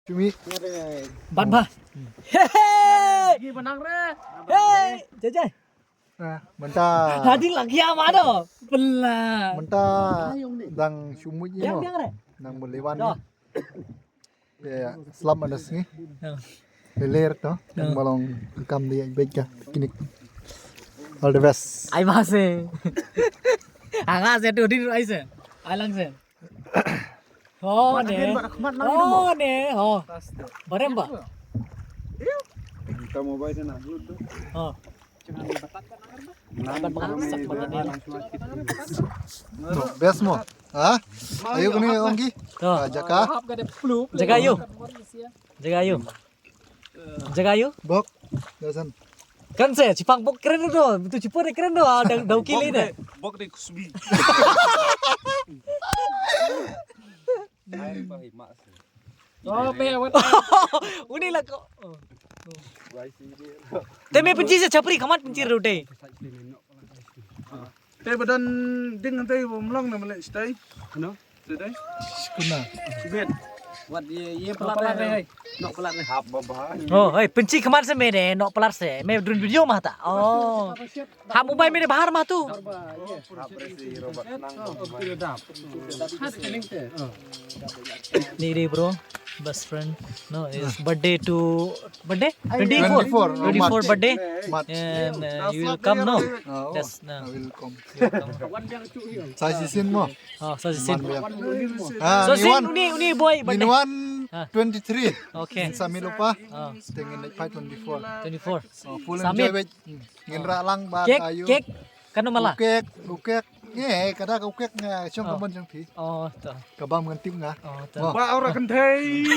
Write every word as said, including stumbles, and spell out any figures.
Chumi. Bat ba. Hey! Hey! Jai jai. Ah, mynta. Hadin lagi ama do. Bela. Mynta dang sumut ni mo. Diam diam re. Nang melewan ni. Ya, slam ada sngi. Leler to. Nang balong kam dia baik ya. Picnic. All the best. Ai mase. Anga se tu din ai se. Ai lang se. Oh ne. Oh ne. Oh. Barem ba? Kita mobile na dulu tu. Oh. Best mo. Ha? Ayo kuni onggi. Jaka. Jaka ayo. Jaka ayo. Jaka ayo. Bok. Dasan. Kan se chipang bok kren do. Tu chipor kren do. Dau kili ne. Bok de kusbi. Oh, me awat. Uni la ko. Te me penci se chapri kamat penci rute. Te badan ding te bom long na mele stay. No. Stay. Kuna. Sibet. Wat ye ye pelat ne. Nok pelat ne hap ba ba. Oh, hey, penci kamat se me ne, nok pelat se. Me drone video mah ta. Oh. Ha mobile mere bahar mah tu. Ni dei bro, best friend. No, his birthday to birthday? Twenty-four. Twenty-four. Twenty-four birthday. March. And uh, you will come, no? Oh, yes, no. I will come. Sa shisien mo. Oh, sa shisien. Ah, so ni sin wan, uni uni boy ni birthday. Wan Ah. Twenty-three. Okay. Sa mi lupa. Ah. Tengin like five twenty-four. Twenty-four. Oh, full Sa enjoy mit. Wait. Ngin ra lang ba Kek, ayu. Kek. Kano mala? Ukek, ukek. Nge, kada ka ukek nga shong Oh. Ka mon shong phi. Oh, to. Ka bam ngan tim nga. Oh, to. Oh. Ba ora kan thei.